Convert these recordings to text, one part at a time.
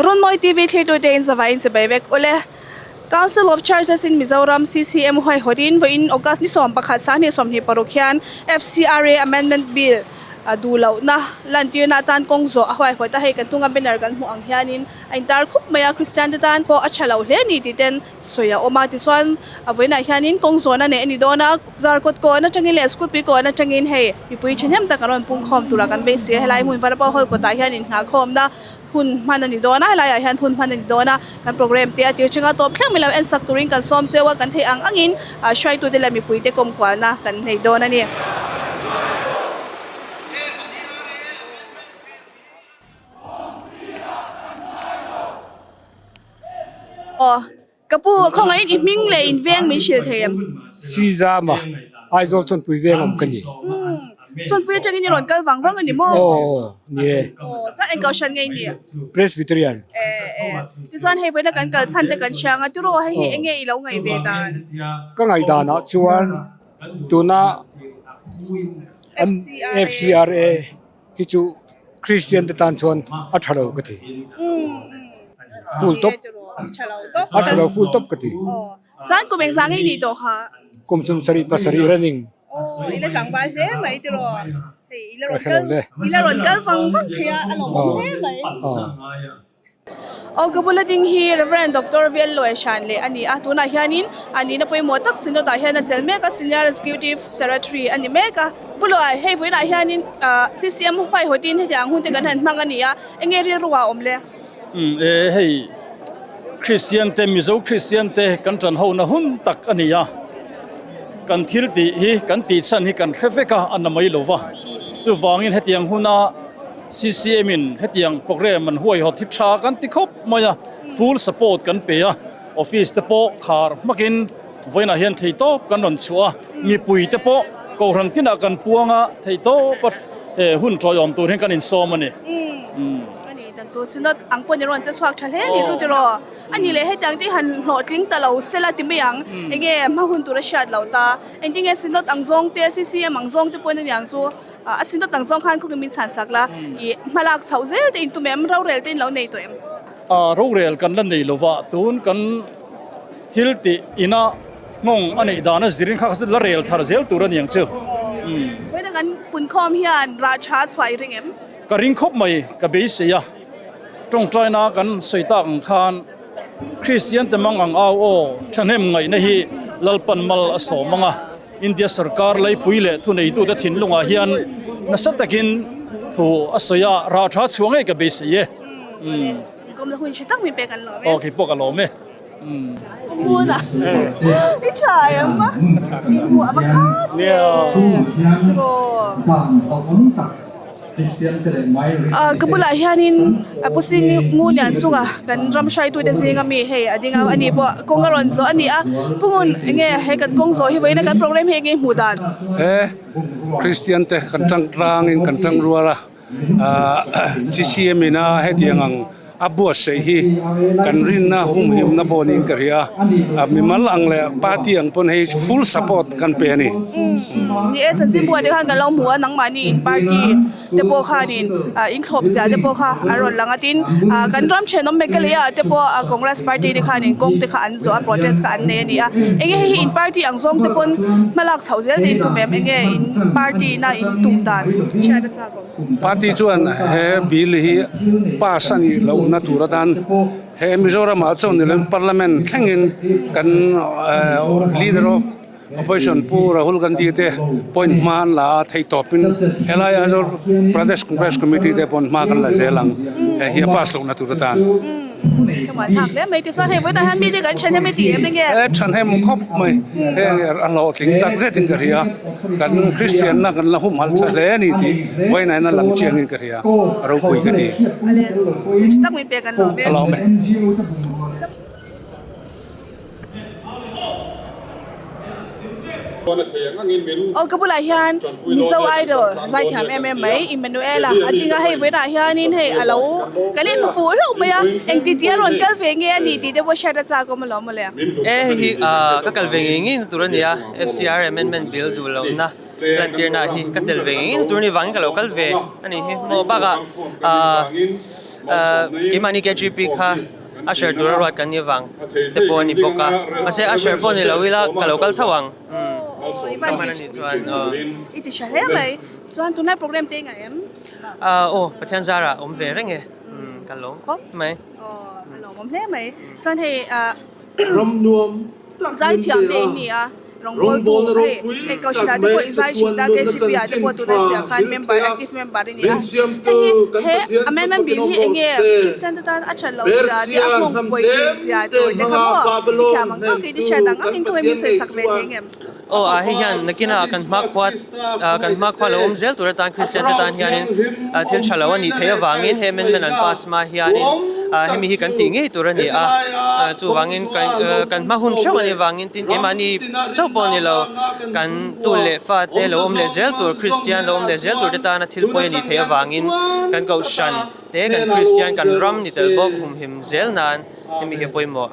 Runmawi TV thlirtute in zavaiin che bai vek ule. Council of Churches in Mizoram, CCM, huaihawtin vawiin August ni 11 2026 hian FCRA Amendment Bill duh lohna lantirna atan kawng zawh a huaihawt a, hei kan hnunga banner kan hmuh ang hianin a intar khup mai a, Kristian te tan pawh a tha lo hle a ni tih ten sawi a awm a, tichuan a vawiinah hianin kawng zawn a neih a ni dawn a, Zarkawt kawn atangin leh Scooty kawn atangin hei mipui thahnem tak an rawn pung khawm tura kan beisei a, helai hmun Varapa Hall kawtah hian inhnahkhawmna hun hman a ni dawn a, helaiah hian hun hman a ni dawn a, kan programme te a tir thenga tawp thleng mai lo en sak turin kan sawm cheu a, kan theih ang angin hruaitute leh mipuite kawmkualna kan nei dawn a ni. Aw, ka pu khawngaihin i hming leh in veng min hrilh thei em? Sizama, Aizawl Chawnpui veng awm ka ni. Umm, Chawnpui atangin i rawn kal vang vang a ni maw? Aw, ni e. Aw, chuan eng kohhran nge i nih? Presbyterian. E, e. Tichuan hei vawiina kan kal chhan te kan hria ang a, tiraw hei hi eng nge i lo ngaih ve dan? Ka ngaihdanah chuan tuna FCRA hi chu Kristian te tan chuan a tha lo ka ti. Full top. A tha lo full top ka ti. Chuan kum engzah ngei nih tawh kha? Kum sum sarih pasarih running. Aw i la tlangval hle mai tiraw. Hei i la rawn kal i la rawn kal vang vang thei a a lawmawm hle mai. Aw ka bula ding hi Rev. Doctor VL Loeshan leh a ni a, tunah hianin a nihna pawimawh tak Synod ah hian a chel mek a, Senior Executive Secretary a ni mek a. Pu Luai, hei vawiinah hianin CCM huaihawtin hetiang hun te kan han hmang a ni a, enge rilru ah a awm le? Umm e hei Kristian te Mizo Kristian te kan tan ho na hun tak a ni a, kan thil tih hi kan tih chhan hi kan hre vek a, a na mai lo va, chuvangin hetiang huna CCM in hetiang programme an huaihawt hi tha kan ti khawp mai a, full support kan pe a, office te pawh khar hmakin vawiinah hian theitawp kan rawn chhuah a, mipui te pawh kohhran tinah kan puang a, theitawp a he hun tawiawm tur hian kan insawm a ni. Umm a ni dan chu Synod ang pawh ni rawn che chhuak tha hle a ni chu tiraw? A ni leh hetiang te hi han hlawhtling ta lo sela ti mai ang, enge hma hun tur a hriat loh ta, engtinge Synod ang zawng te CCM ang zawng te pawhin a niang chu. A sin dawt ang zawng khan khawngin min chhan sak la, i hmalak chhoh zel te in tum em? Rorel te in lo nei tawh em? A, rorel kan la nei lova, tun kan thil tih ina nghawng a neih dana zirin kha kha la rel thar zel tur a ni ang chu. Umm. Vawiin kan punkhawm hian rah tha chhuah i ring em? Ka ring khawp mai, ka beisei a. Tawngtaina kan sawi tak ang khan Kristian te mang ang au aw thahnem ngaihna hi Lalpan mal a sawm ang a. India sorkar leipui leh thuneitute thinlungah hian nasa takin thu a sawi a, rah tha chhuah ngei ka beisei e. Kawmna hun tha tak min pek an lawm e. Aw kei pawh ka lawm e. Hmun a i tha em a, i hmuh a va khat ve tiraw. Ka bulah hianin Pu Sing Ngu Lian chunga kan ram hruaitute zinga mi hei a ding a, ani pawh kawng a rawn zawh a ni a. Pu Ngun enge he kan kawng zawh hi vawiin a kan programme hi enge hmuh dan? He Kristian te kan tang tlangin kan tang rual a, CCM ina hetiang ang A buatsaih hi kan rinna humhimna pawh niin ka hria a, mimal ang leh party ang pawn hei full support kan pe a ni. Ni e, chanchin buai te khan kan lo hmu a, nangmahni in party te pawh khanin in thlawp zia te pawh kha a rawn lang a, tin kan ram thenawm Meghalaya ah te pawh Congress party te khanin kawng te kha an zawh a, protest kha an nei a ni a, enge hei hi in party ang zawng te pawn hmalak chhoh zel te in tum em, enge in party na in tum dan hriat a chak awm. Party chuan he bill hi pass a nih lohna tur atan he Mizoram ah chuan ni lovin Parliament thlengin kan Leader of Opposition Pu Rahul Gandhi te point hma an la a, theihtawpin helai Aizawl Pradesh Congress Committee te paw'n hma kan la zel ang hei hi a pass lohna tur atan. Thlamuan thlak hle mai tichuan hei vawiinah hian mite kan thenhem i tih em enge? E thenhem khawp mai heng a hlawhtling tak zetin ka hria kan Kristianna kan la humhalh tha hle a ni tih vawiinah hian a lang chiangin ka hria a ropui ka ti. Ale tha tak min pek an lawm e. Ka lawm e. Aw ka bulah hian Mizo Idol zaithiam em em mai Emmanuela a ding a, hei vawiinah hianin hei a lo kan inhmu fuh hlauh mai a, engti tih a rawn kal ve nge a ni tih te pawh hriat a chak awm alawm mawle. E hei hi ka kal ve ngei ngei na tur a ni a, FCR Amendment Bill duh lohna lantirna hi ka tel ve ngei ngei na tur a ni vangin ka lo kal ve a ni hi maw bakah. Keimahni KGP kha usher tura ruat kan nih avang te pawh a ni bawk a, mahse usher pawh ni lo ila ka lo kal tho ang. Ka hman a nih chuan aw. I ti tha hle mai. Chuan tunlai program te i ngaih em? Aw, Pathian zarah awm ve reng e. Ka lawm khawp mai. Aw, a lawmawm hle mai. Chuan hei Zaithiam te in ni a, rawngbawltu hei hei Kohhran ah te pawh in zai thin ta, KGP ah te pawh tuna chhiah khan member active member i ni a, hei hi he amendment bill hi eng nge Kristian te tan a that loh zia te a nghawng pawi thin zia tur te kha maw i thiam ang tawk in i hriat ang ang in khaw in min sawi sak ve thei ngem? Aw a hei hian nakinah kan hmakhua kan hmakhua lo awm zel tur atan Kristian te tan hianin thil tha lo a nih theih avangin he amendment an pass hma hianin hemi hi kan tih ngei tur a ni a, chuvangin kan hma hun theuh a nih avangin tin keimahni chauh pawh a ni lo kan tu leh fa te lo awm leh zel tur Kristian lo awm leh zel tur te tana thil pawi a nih theih avangin kan kohhran te kan Kristian kan ram ni tel bawk humhim zel nan hemi hi a pawimawh.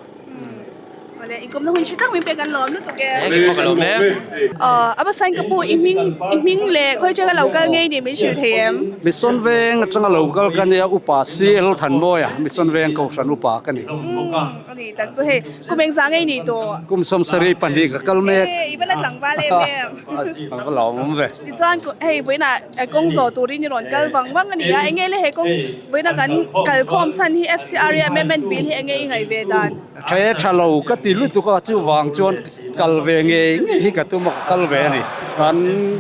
Awle, inkawmna hun tha tak min pek an lawm lutuk e. Eng pawh ka lawm e. Aw, a hmasain ka pu i hming i hming leh khawi atanga lo kal ngei nih min hrilh thei em? Mission Veng atanga lo kal ka nia, Upa CL Thanmawia, Mission Veng Kohhran Upa ka ni. Umm, a ni tak chu hei, kum engzah ngei nih tawh? Kum 72 ka kal mek. E, i va la tlangval em em. A va lawm awm ve. Tichuan hei vawiinah kawng zawh turin i rawn kal vang vang a ni a, enge le he kawng vawiina kan kalkhawm chhan hi FCRA Amendment Bill hi enge i ngaih ve dan? Tha tha lo ka ti lutuk a, chuvang chuan kal ve ngei ngei hi ka tum a, ka kal ve a ni. Kan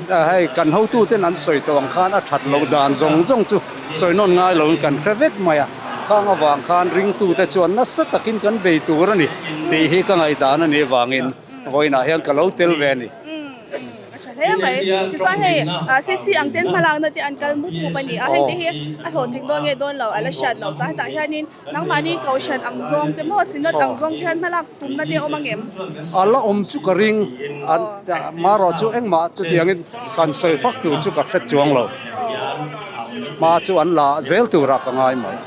hei kan hotuten an sawi tawh ang khan a that loh dan zawng zawng chu sawi nawn ngai loin kan hre vek mai a, khang avang khan ringtute chuan nasa takin kan bei tur a ni tih hi ka ngaihdan a nih avangin vawiinah hian ka lo tel ve a ni. A tha hle mai. Tichuan hei CC ang ten hmalakna te an kal mup mup a ni a, heng te hi a hlawhtling dawn nge dawn lo a la hriat loh ta. Hetah hianin nangmahni Kohhran ang zawng te maw Synod ang zawng te hian hmalak tumna te a awm ang em? A la awm chu ka ring a, marawh chu engmah chutiangin han sawi fak tur chu ka hre chuang lo. Hma chu an la zel turah ka ngai mai.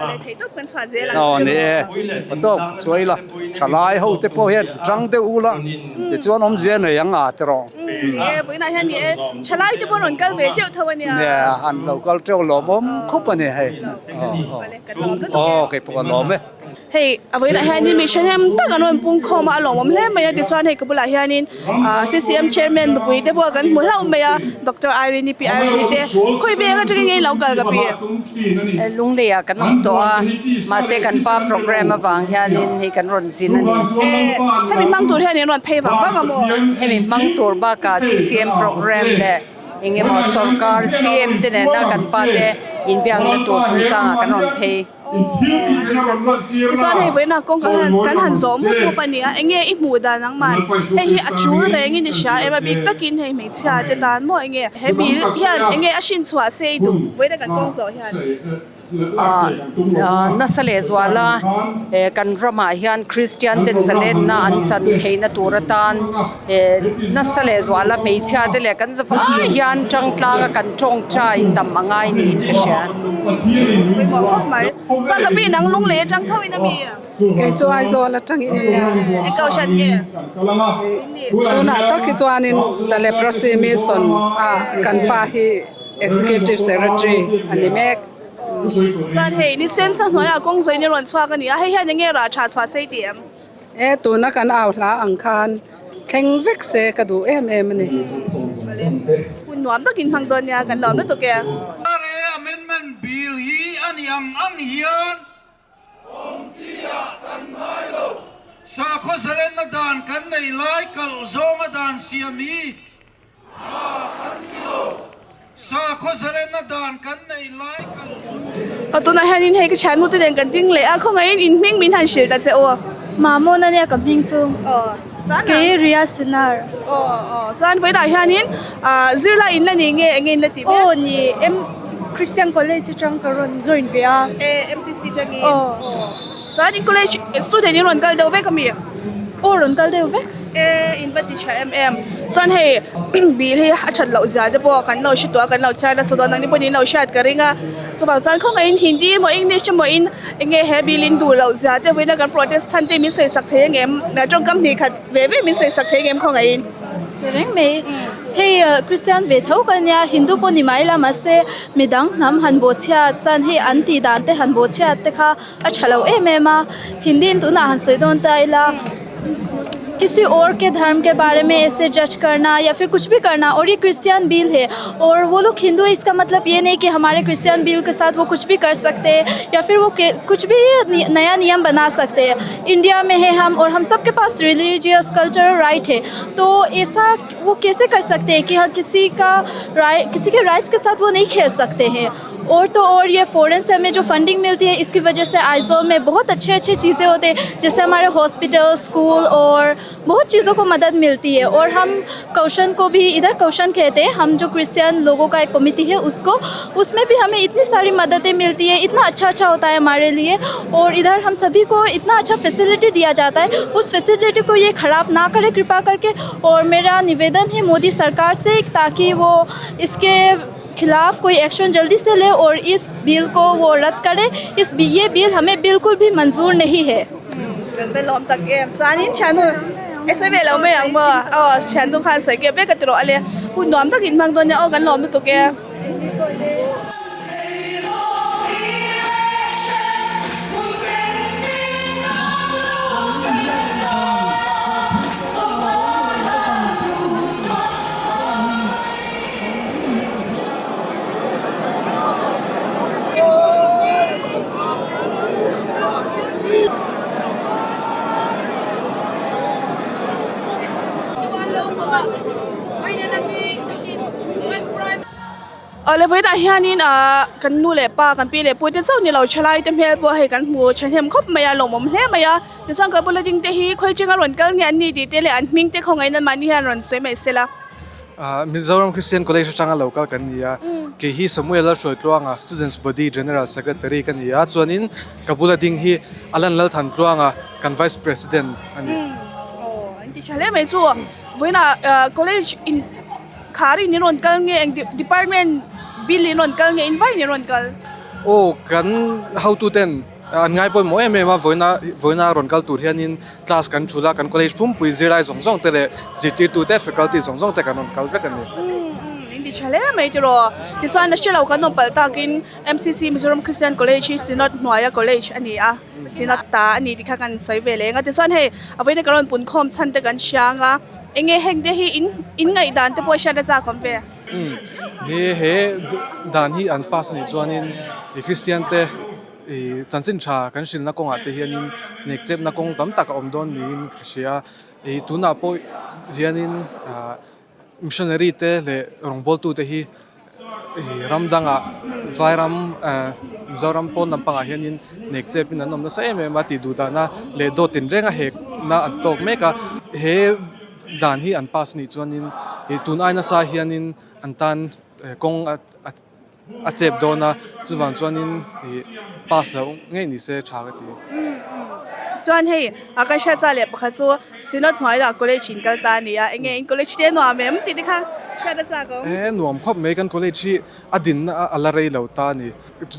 A leh thei tawp kan chhuah zel ang chu Aw ni e, ka tawp chuai la. Thalai ho te pawh hian tang deuh ula tichuan awmzia nei ang a ti rawh. Ni e, vawiinah hian ni e, thalai te pawh rawn kal ve teuh tho a nia. Nia, an lo kal teuh lawmawm khawp a ni hei. Aw, kei pawh ka lawm e. Hei, a vawiinah hianin mi hrehnem tak an rawn pung khawm a, a lawmawm hle mai a, tichuan hei ka bulah hianin CCM chairman nupui te pawh kan hmu hlauh mai a, Doctor Irene-i Pi Irene-i te, khawi veng atangin nge in lo kal ka pi? Lungleiah kan awm tawh a, mahse kan pa program avang hianin hei kan rawn zin a ni. Hemi hmang tur hian in rawn phei vang vang a maw? Hemi hmang tur bakah CCM program leh eng emaw sorkar CM te nena kan pa te inbiakna tur chungchangah kan rawn phei. Tichuan hei vawiina kawng kan han kan han zawh mup mup a ni a, enge i hmuh dan ang man? Hei hi a tul rengin i hria em a bik takin hei hmeichhia te tan maw enge he bil hian enge a hrin chhuah se i duh vawiina kan kawng zawh hian? Nasa leh zuala kan ramah hian Kristian ten zalenna an chan theihna tur atan nasa leh zuala hmeichhia te leh kan zavai hian tangtlanga kan tawngtai tam a ngai niin ka hria. Pawimawh khawp mai. Chuan ka pi nang lung lei atang tho in a mi? Kei chu Aizawl atangin a nia. Eng kohhran nge? Tunah tak hi chuanin The Leprosy Mission ah kan pa hi Executive Secretary a ni mek. Chuan hei ni sensa hnuaiah kawng zawin i rawn chhuak a ni a, hei hian enge rah tha chhuah sei tih em? E, tuna kan au hla ang khan thleng vek se ka duh em em a ni. Hun nuam takin hmang dawn nia, kan lawm lutuk e. RA Amendment Bill hi a ni ang ang hian awmchia kan ngai lo. Sakhaw zalenna dan kan nei lai kalh zawnga dan siam hi Tha kan ti lo. Sakhaw zalenna dan kan nei lai kal chu. Aw tunah hianin hei ka thiannu te nen kan ding leh a, khawngaihin in hming min han hrilh ta che aw. Mamawna nia ka hming chu. Aw chuan Kei Ria Sunar. Aw aw chuan vawiinah hianin ah zirlai in la ni nge enge in la ti mek? Aw ni M Christian College atang ka rawn join ve a. E MCC atangin. Aw. Chuan in college student in rawn kal deuh vek ami? Aw rawn kal deuh vek. E in va ti tha em em. Chuan hei bil hi a that loh zia te pawh kan lo hre tawh a kan lo chhiar nasa dawn ang ni pawhin in lo hriat ka ring a. Chuvang chuan khawngaihin Hindi emaw English emaw in eng nge he bil in duh loh zia te vawiina kan protest chhan te min sawi sak thei ang em? Tawngkam hnih khat ve ve min sawi sak thei ang em khawngaihin? Ti reng mai. Hei Christian ve tho ka nia Hindu pawh ni mai la mahse midang hnam han bawhchhiat chuan hei an tih dan te han bawhchhiat te kha a tha lo em em a Hindi in tunah han sawi dawn ta ila किसी और के धर्म के बारे में ऐसे जज करना या फिर कुछ भी करना और ये क्रिश्चियन बिल है और वो लोग हिंदू है इसका मतलब ये नहीं कि हमारे क्रिश्चियन बिल के साथ वो कुछ भी कर सकते हैं या फिर वो कुछ भी नया नियम बना सकते हैं इंडिया में है हम और हम सब के पास religious cultural right है तो ऐसा वो कैसे कर सकते हैं कि हाँ किसी का राइट किसी के राइट्स के साथ वो नहीं खेल सकते हैं और तो और ये फॉरेन से हमें जो फंडिंग मिलती है इसकी वजह से आइजोल में बहुत अच्छे अच्छे चीज़ें होते हैं जैसे हमारे हॉस्पिटल स्कूल और बहुत चीज़ों को मदद मिलती है और हम कौशन को भी इधर कौशन कहते हैं हम जो क्रिश्चियन लोगों का एक कमेटी है उसको उसमें भी हमें इतनी सारी मददें मिलती है इतना अच्छा अच्छा होता है हमारे लिए और इधर हम सभी को इतना अच्छा फैसिलिटी दिया जाता है उस फैसिलिटी को ये ख़राब ना करें कृपा करके और मेरा निवेदन है मोदी सरकार से ताकि वो इसके खिलाफ कोई एक्शन जल्दी से ले और इस बिल को वो रद्द करे इस ये बिल हमें बिल्कुल भी मंजूर नहीं है Kan va lawm tak em chuanin thiannu e sawi ve lo mai ang maw aw thiannu khan sawi kep vek ka ti rawh a le hun nuam takin hmang dawn nia aw kan lawm lutuk e. Awle vawiinah hianin ahh kan nu leh pa kan pi leh pu te chauh ni lo thalai te hmel pawh hei kan hmu thahnem khawp mai a lawmawm hle mai a tichuan kan bula ding te hi khawi chenga rawn kal nge an ni tih te leh an hming te khawngaih nan mahni hian rawn sawi mai se la. Mizoram Christian College atanga lo kal kan ni a, kei hi Samuel Lalhruaitluanga Students Body General Secretary ka ni a, chuanin ka bula ding hi Alan Lalthantluanga kan Vice President a ni. Aw an ti tha hle mai chu vawiinah college in khar in in rawn kal nge eng department bill in rawn kal nge in vai in rawn kal? Aw kan hotu ten An ngai pawimawh em em a, vawiina vawiina rawn kal tur hianin class kan thul a, kan college pumpui zirlai zawng zawng te leh zirtirtu te faculty zawng zawng te kan rawn kal vek a ni. Umm in ti tha hle mai tiraw. Tichuan a hrelo kan awm palh takin MCC Mizoram Christian College hi Synod hnuaia college a ni a, Synod ta a ni tih kha kan sawi ve leng a. Tichuan hei a vawiina kan rawn pun khawm chhan te kan hriang a, enge heng te hi in in ngaihdan te pawh hriat a chak awm ve. Umm he he dan hi an pass anih chuanin Christian te I chanchin tha kan hrilhna kawngah te hianin nekchepna kawng tam tak a awm dawn niin ka hria a, i tunah pawh hianin ah missionary te leh rawngbawltu te hi i ram dangah vairam ah Mizoram pawn lampangah hianin nekchepin an awm nasa em em a tih duh dahna leh dawt tinreng a hekna an tawk mek a, he dan hi an pass anih chuanin i tun ai nasa hianin an tan kawng a. A chep dawn a, chuvang chuanin ih pass loh ngei ni se tha ka ti. Chuan hei a ka hriat cha leh pakhat chu Synod hnuaiah college in kal ta a ni a, enge in college te nuam em tih te kha hriat a chak awm. E nuam khawp mai kan college hi a dinna a la rei lo ta a ni.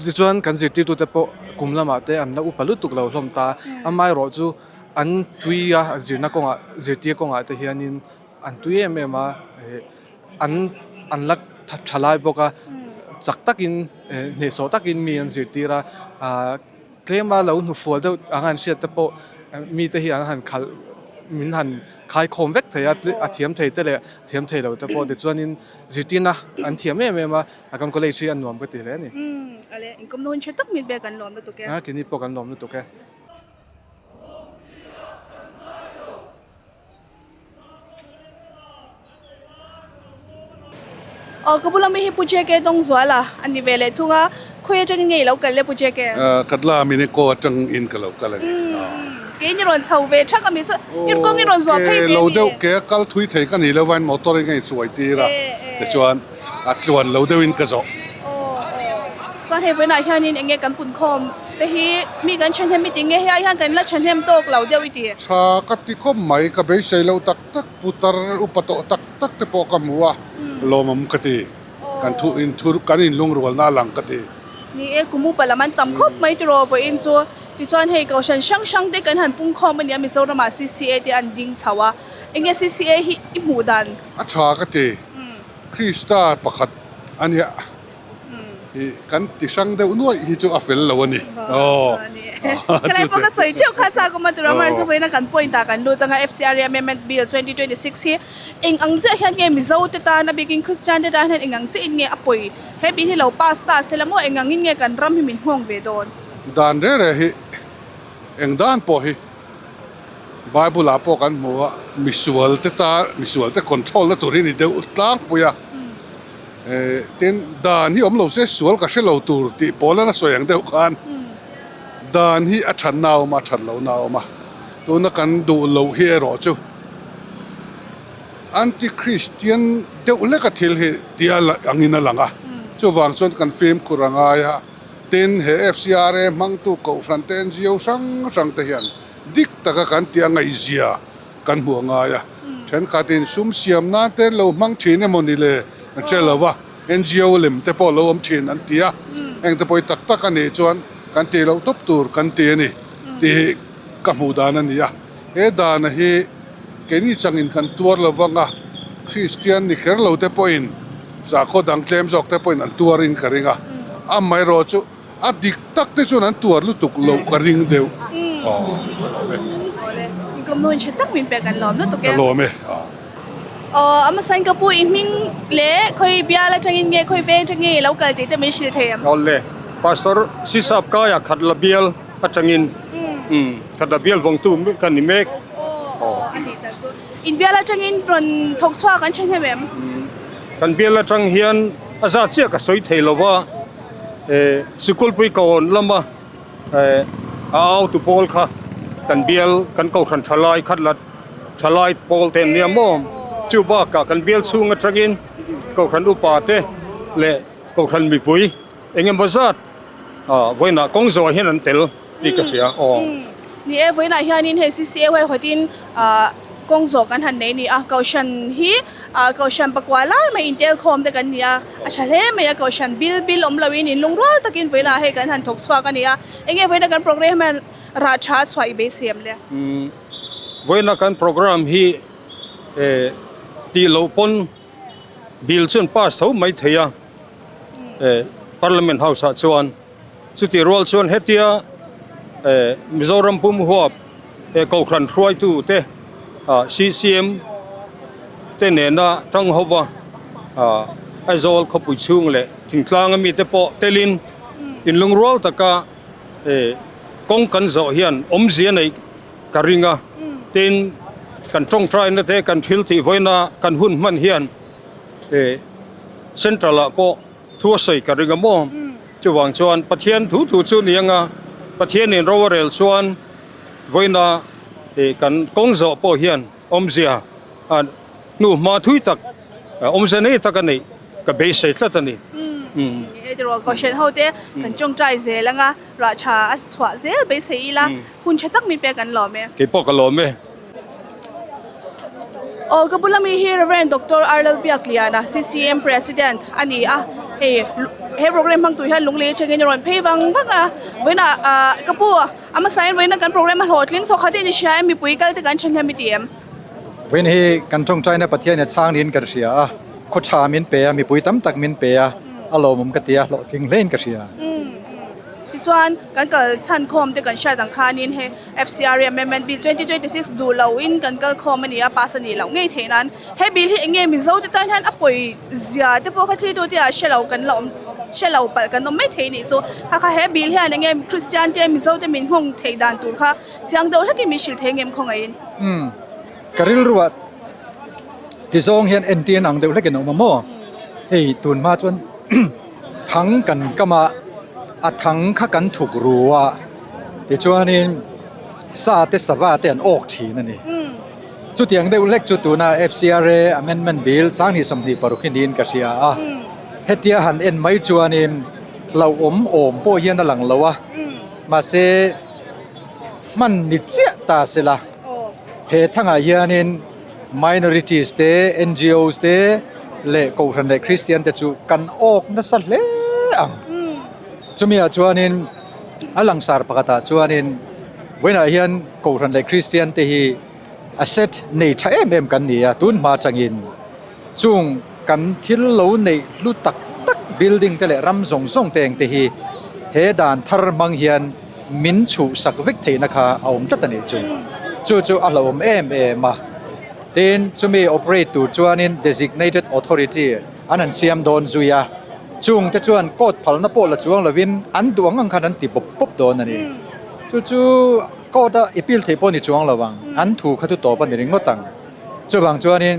Tichuan kan zirtirtute pawh kum lamah te an la upa lutuk lo hlawm ta, amaherawh chu an tui a zirna kawngah zirtir kawngah te hianin an tui em em a ih an an la tha lai bawk a chak takin hnehsawh takin mi an zirtir a ah tlema lo hnufual deuh ang an hriat te pawh mite hi an han khalh min han khaikhawm vek thei a a thiam thei te leh thiam thei lo te pawh tichuanin zirtirna an thiam em em a a kan college hi a nuam ka ti hle a ni. Ale inkawmna hun tha tak min pek an lawm lutuk e. A keini pawh kan lawm lutuk e. Aw ka bula mi hi Pu JK Dawngzuala a ni ve leh thung a, khawi atangin nge i lo kal le Pu JK? Katla Mineko atang in ka lo kal a ni. Kei ni rawn chho ve thak a mi chu i kawng i rawn zuah phei ve mi? Lo deuh ke a kal thui thei ka ni lo vain motor in ka inchuai tir a tichuan a tluan lo deuhin ka zawh. Aw aw chuan hei vawiinah hianin eng nge kan punkhawm Te hi mi kan thahnem i ti nge hei ai hian kan la thahnem tawk lo deuh i ti. Tha ka ti khawp mai, ka beisei loh tak tak putar upa tawh tak tak te pawh ka hmu a, lawmawm ka ti. Kan thu in thu kan inlungrualna a lang ka ti. Ni e, kum upa lam an tam khawp mai tiraw vawiin chu. Tichuan hei Kohhran hrang hrang te kan han pung khawm a nia Mizoramah CCA te an ding chho a, enge CCA hi i hmuh dan? A tha ka ti. Krista pakhat a nia i kan ti hrang deuh nuaih hi chu a fel lo a ni. Aw. Ka lai pawh ka sawi theuh kha chak awm a tura mar chu vawiina kan point ah kan lut anga FCRA Amendment Bill 2026 hi eng ang chiah hian nge Mizo te tan a bikin Christian te tan hian eng ang chiah in nge a pawi he bill hi lo pass ta se la maw eng ang in nge kan ram hi min nghawng ve dawn. Dan reh reh hi eng dan pawh hi Bible ah pawh kan hmu a, misual te ta misual te control na tur hi ni deuh tlangpui a, tin dan hi awm lo se sual ka hre lo tur tih pawl a la sawi ang deuh khan dan hi a that na a awm a, a that loh na a awm a, tuna kan duh loh hi erawh chu anti Christian deuh hlek a thil hi tia angin a lang a, chuvang chuan kan fimkhur a ngai a. Tin, he FCRA hmangtu Kohhran te NGO hrang hrang te hian dik taka kan tih a ngaihzia kan hmuh a ngai a. Thenkhatin sum siam nan te an lo hmang thin emaw ni le an hre lo va, NGO lem te pawh lo awm thin an ti a. Heng te pawh hi tak tak a nih chuan kan tih loh tawp tur kan ti a ni tih hi ka hmuh dan a ni a. He dana hi keini changin kan tuar lo vang a, Kristian ni kher lo te pawhin Sakhaw dang tlem zawk te pawhin an tuarin ka ring a, amaherawh chu a dik tak te chuan an tuar lutuk loh ka ring deuh. Aw, ka lawm e. Awle, inkawmnu in tha tak min pek an lawm lutuk e. Ka lawm e. Aw, Amasain ka pu i hming leh khawi bial atangin nge khawi veng atangin nge i lo kal tih te min hrilh thei em? Awle, Pastor Sisap Kaia Khatla bial atangin, Khatla bial vawngtu ka ni mek. Aw, a nih tak chu. In bial atangin rawn thawk chhuak an then em em? Kan bial atang hian a zat chiah ka sawi thei lo va, Sikulpui kawn lama a au tu pawl kha kan bial kan kohhran thalai khat la thalai pawl te an nia maw? Chu bakah kan bial chhung atangin kohhran upa te leh kohhran mipui eng emaw zat vawiinah kawng zawh hian an tel tih ka hria aw. Ni e, vawiinah hianin hei CCA huaihawtin kawng zawh kan han nei a ni a, Kohhran hi Kohhran pakua lai mai intel khawm te kan ni a, a tha hle mai a, Kohhran bil bil awm loin inlungrual takin vawiinah hei kan han thawk chhuak a ni a, enge vawiina kan program hian rah tha a chhuah i beisei em le? Vawiina kan program hi tih loh pawn bill chuan pass tho mai thei a. Parliament House ah chuan chutih rual chuan hetia Mizoram pum huap Kohhran hruaitu te CCM te nena tang hova Aizawl khawpui chhung leh thingtlang ami te pawh telin inlungrual taka kawng kan zawh hian awmzia neih ka ring a, tin kan tawngtaina te kan thil tih vawiina kan hun hman hian Central ah pawh thu a sawi ka ring a maw? Chuvang chuan Pathian thu thu chu ni anga Pathian in ro a rel chuan vawiina kan kawng zawh pawh hian awmzia hnu hma thui tak awmzia nei tak a neih ka beisei tlat a ni. Erawh Kohhran ho te kan tawngtai zel anga rah tha a chhuah zel beisei ila hun tha tak min pek an lawm e. Keipawh ka lawm e. Aw ka bula mi hi Rev. Doctor Arlal Biakliana, CCM President a ni a, hei he program hmang tur hian lunglei atangin a rawn phei vang vang a, vawiinah ah ka pu a hmasain vawiina kan program a hlawhtling thawk khat hi ni hria em mipui kal te kan then hian mi ti em? Vawiin hi kan tawngtaina Pathian a chhang niin ka hria a, khaw tha min pe a, mipui tam tak min pe a, a lawmawm ka ti a, hlawhtling hlein ka hria. Tichuan kan kal chhan khawm te kan hriat ang khanin he FCRA Amendment Bill 2026 duh loin kan kal khawm a ni a, pass a nih loh ngei theih nan. He bill hi eng nge Mizo te tan hian a pawi zia te pawh kha thil tu te ah hre lo kan la awm hre lo palh kan awm mai thei nih chu. Kha kha he bill hian eng nge Christian te Mizo te min nghawng theih dan tur kha chiang deuh hlekin min hrilh thei ngem khawngaihin. Umm ka rilruah tizawng hian entir ang deuh hlekin a awm a maw? Hei tun hma chuan Thang kan kam a, a thang kha kan thuk ru a, tichuanin sa te sava te an awk thin a ni. Chutiang deuh hlek chu tuna FCRA Amendment Bill 2026 hi niin ka hria a, hetia han en mai chuanin hlauhawm awm pawh hian a lang lo a, mahse hman ni chiah ta se la, he thangah hianin Minorities te, NGOs te leh Kohhran leh Kristian te chu kan awk nasa hle ang. Chumi ah chuanin a langsar pakhatah chuanin vawiinah hian Kohhran leh Kristian te hi asset nei tha em em kan ni a, tun hma atangin chung. kan thil lo neih hlu tak tak building te leh ram zawng zawng te eng te hi he dan thar hmang hian min chhuhsak vek theihna kha a awm tlat a nih chu. Chu chu a hlauhawm em em a. Tin, chumi operate tur chuanin designated authority an han siam dawn zui a. Chung te chuan court phalna pawh la chuang lovin an duh ang ang khan an ti bawp bawp dawn a ni. Chu chu court a appeal theih pawh ni chuang lo ang, an thu kha thu tawp a ni ringawt ang. Chuvang chuanin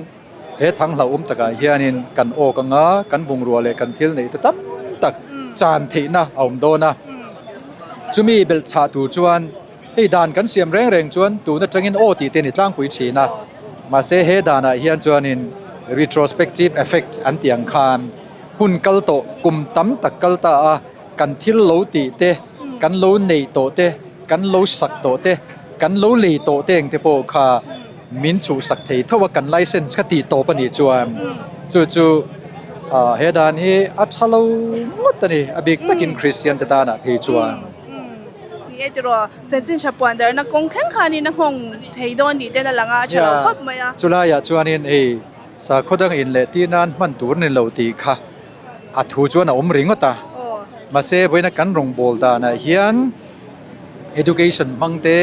he thang hlauhawm takah hianin kan awk anga kan bungrua leh kan thil neih te tam tak chan theihna a awm dawn a. Chumi belh chhah tur chuan hei dan kan siam reng reng chuan tun atangin aw tih te a ni tlangpui thin a. Mahse he danah hian chuanin retrospective effect an tih ang khan hun kal tawh kum tam tak kal ta a kan thil lo tih te, kan lo neih tawh te, kan lo sak tawh te, kan lo lei tawh te engte pawh kha min chhuhsak thei tho a, kan license kha tih tawp a nih chuan chu chu he dan hi a tha lo ngawt a ni, a bik takin Kristian te tanah phei chuan. Ni e tiraw, chanchin tha puan darhna kawng thleng khanin a nghawng thei dawn tih ten a lang a, a tha lo khawp mai a. Chulaiah chuanin hei sakhaw dang in leh tir nan hman tur a ni lo tih kha a thu chuan a awm ringawt a, mahse vawiina kan rawngbâwl danah hian education hmang te,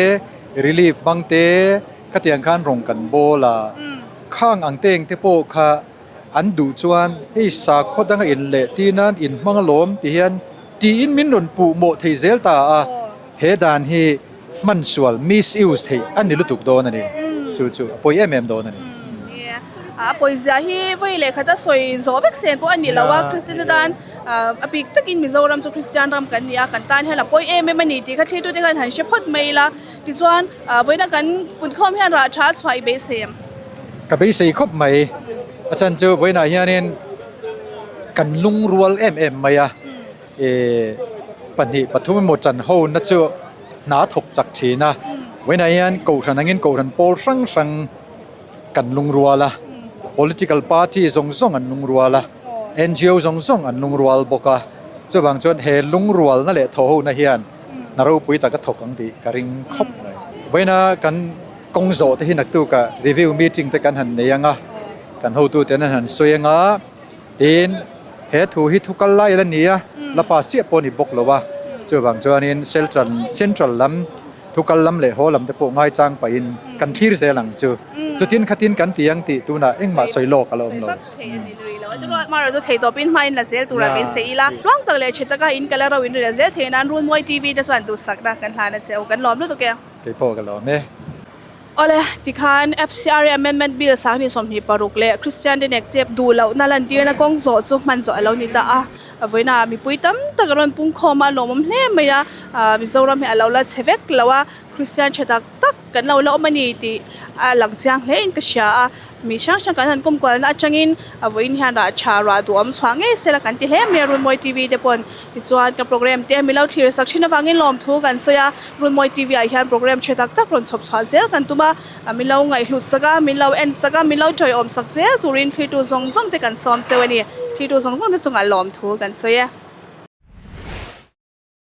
relief hmang te khatiang khan rawng kan bâwl a, khang ang te engte pawh kha an duh chuan hei sakhaw danga in leh tir nan in hmang alawm ti hian tiin min rawn puh mawh thei zel ta a, he dan hi hman sual, misuse, theih a ni lutuk dawn a ni. Chu chu a pawi em em dawn a ni. A pawizia hi vawi leh khat a sawi zawh vek sen pawh a ni lo a, Kristian te tan a bik takin Mizoram chu Kristian ram kan ni a, kan tan hian a pawi em em a ni tih kha thlirtute khan han hre phawt mai ila. Tichuan vawiina kan punkhawm hian rah tha a chhuah i beisei em? Ka beisei khawp mai. A chhan chu vawiinah hianin kan lungrual em em mai a. E pahnih pathum emaw chan ho na chu hna thawk chak thin a, vawiinah hian kohhran angin kohhran pawl hrang hrang kan lungrual a, political party zawng zawng an lungrual a, ngo zawng zawng an lungrual bawk a, chuvang chuan he lungrualna leh thaw ho na hian hna ropui tak a thawk ang tih ka ring khawp mai. Vawiina kan kawng zawh te hi naktukah review meeting te kan han nei ang a, kan hotute an han sawi ang a. Tin, he thu hi thu kal lai la ni a, la pass chiah pawh a ni bawk lo a, chuvang chuanin Central Central lam thu kal lam leh haw lam te pawh ngaichang pahin kan thlir zel ang chu. Chutin khatin kan ti ang tih tunah engmah sawi lawk a la awm lo. Mara chu thei tawpin hmain la zel tura beisei ila, tluang tak leh tha taka in kal a ro in ri la zel thei nan Runmawi TV te chuan duhsakna kan hlan a che u, kan lawm lutuk e. Kei pawh ka lawm e. Awle, tikhan FCRA Amendment Bill 2026 leh Christian te nek chep duh lohna lantirna kawng zawh chu hman zawh a lo ni ta a. Vawiina mipui tam tak a rawn pung khawm a, a lawmawm hle mai a. Mizoram hi a lo la chhe vek lo a, Christian tha tak tak kan lo la awm a ni tih a lang chiang hle in ka hria a. Mi hrang hrang kan han kawm kualna atangin a vawiin hian rah tha ruah duhawm chhuah ngei sela kan ti hle mai a, Runmawi TV te pawn tichuan ka program te milo thlir sak thin avangin lawmthu kan sawi a, Runmawi TV ah hian program tha tak tak rawn chhawp chhuah zel kan tum a, milo ngaihhlut sak a, milo en sak a, milo tawiawm sak zel turin thlirtu zawng zawng te kan sawm cheu a ni, thlirtu zawng zawng te chungah lawmthu kan sawi e.